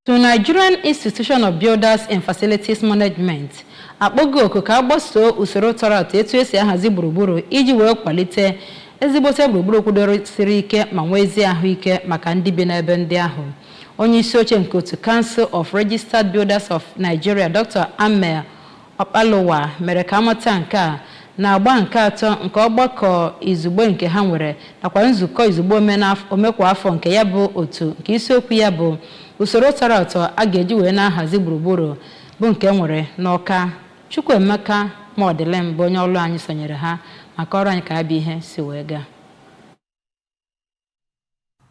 To Nigerian Institution of Builders and Facilities Management akpọgo oku ka a gbasoo usoro tọrọ atọ etu esi ahazi gburugburu iji wee kwalite ezigbote gburugburu kwudosiri ike ma nwee ezi ahụike maka ndị bi n'ebe ndị ahụ. Onye isi oche nke otu Council of Registered Builders of Nigeria, Dr. Ameh Opaluwa, mere ka amata nke a na-agba nke atọ nke ọgbakọ izugbe nke ha nwere nakwa nzukọ izugbe omekwa afọ nke ya bụ otu, nke isiokwu ya bụ usoro tọrọ atọ a ga-eji wee na-ahazi gburugburu, bụ nke nwere n'Ọka. Chukwuemeka Mọdịlem bụ onye ọrụ anyị sonyere ha maka ọrụ anyị ka ya bụ ihe si wee gaa.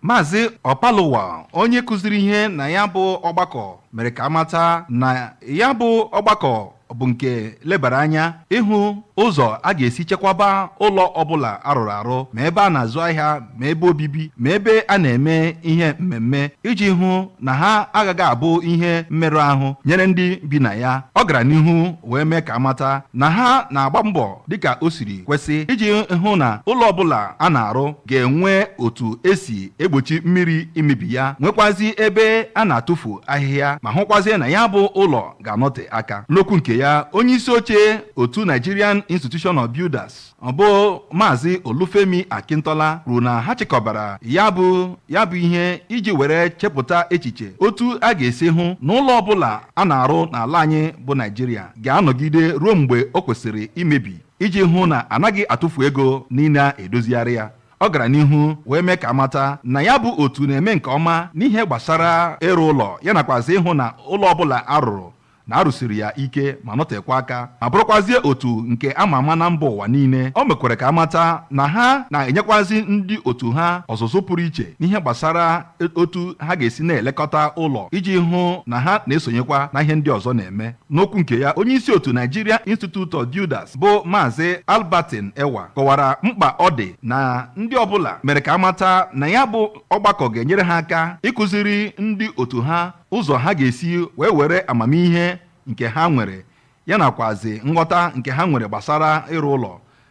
Maazị Ọpalụwa, onye kụziri ihe na ya bụ ọgbakọ, mere ka amata na ya bụ ọgbakọ bụ nke lebara anya ịhụ ụzọ a ga-esi chekwaba ụlọ ọbụla arụrụ arụ, ma ebe a na-azụ ahịa, ma ebe obibi, ma ebe a na-eme ihe mmemme, iji hụ na ha agaghị abụ ihe mmerụ ahụ nyere ndị bi na ya. Ọ gara n'ihu wee mee ka amata na ha na-agba mbọ dịka o siri kwesị iji hụ na ụlọ ọbụla a na-arụ ga-enwe otu esi egbochi mmiri imebi ya, nwekwazi ebe a na-atụfu ahịhịa, ma hụkwazie na ya bụ ụlọ ga-anọte aka. N'okwu nke ya, onye isi oche otu Nigerian Institution of Builders, ọ bụ Maazị Olufemi Akintola, kwuru na ha chịkọbara ya bụ ihe iji were chepụta echiche otu a ga-esi hụ na ụlọ ọbụla a na-arụ n'ala anyị bụ Naijiria ga-anọgide ruo mgbe o kwesịrị imebi, iji hụ na anaghị atụfu ego n'ịna edozigharị ya. Ọ gara n'ihu wee mee ka amata na ya bụ otu na-eme nke ọma n'ihe gbasara ịrụ ụlọ, ya nakwazi ịhụ na ụlọ ọbụla arụrụ na arụsiri ya ike ma nọtekwa aka, ma bụrụkwazie otu nke ama ama na mba ụwa niile. O mekwara ka amata na ha na-enyekwazi ndị otu ha ọzụzụ pụrụ iche n'ihe gbasara otu ha ga-esi na-elekọta ụlọ, iji hụ na ha na-esonyekwa na ihe ndị ọzọ na-eme. N'okwu nke ya, onye isi otu Nigeria Institute of Builders, bụ Maazị Albertin Ewa, kọwara mkpa ọ dị na ndị ọbụla mere ka amata na ya bụ ọgbakọ ga-enyere ha aka ịkụziri ndị otu ha ụzọ ha ga-esi wee were amamihe nke ha nwere, ya nakwazi nghọta nke ha nwere gbasara ịrụ ụlọ,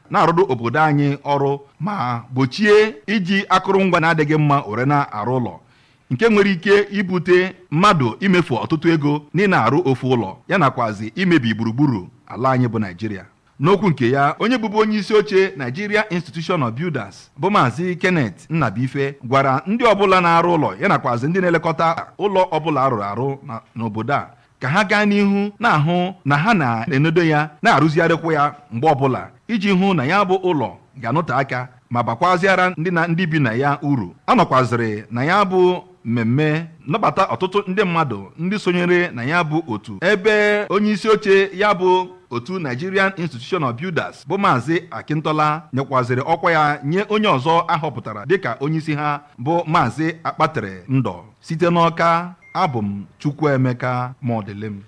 na-arụrụ obodo anyị ọrụ, ma gbochie iji akụrụngwa na-adịghị mma were na-arụ ụlọ, nke nwere ike ibute mmadụ imefu ọtụtụ ego n'ị na-arụ ofu ụlọ, ya nakwazi imebi gburugburu ala anyị bụ Naijiria. N'okwu nke ya, onye bụbu onye isi oche Nigeria Institution of Builders, bụ Maazị Kenneth Nnabuife, gwara ndị ọbụla na-arụ ụlọ, ya nakwazi ndị na-elekọta ụlọ ọbụla arụrụ arụ n'obodo a, ka ha gaa n'ihu na-ahụ na ha na-enedo ya, na-arụzigharịkwa ya mgbe ọbụla, iji hụ na ya bụ ụlọ ga-anọte aka ma bakwaziara ndị na ndị bi na ya uru. A nọkwazịrị na ya bụ mmemme nabata ọtụtụ ndị mmadụ ndị sonyere na ya bụ otu, ebe onye isi oche ya bụ otu Nigerian Institution of Builders, bụ Maazị Akintola, nyekwazịrị ọkwa ya nye onye ọzọ ahọpụtara dịka onyeisi ha, bụ Maazị Akpatere Ndọ. Site n'Ọka, abụ m Chukwuemeka Mọdịlim.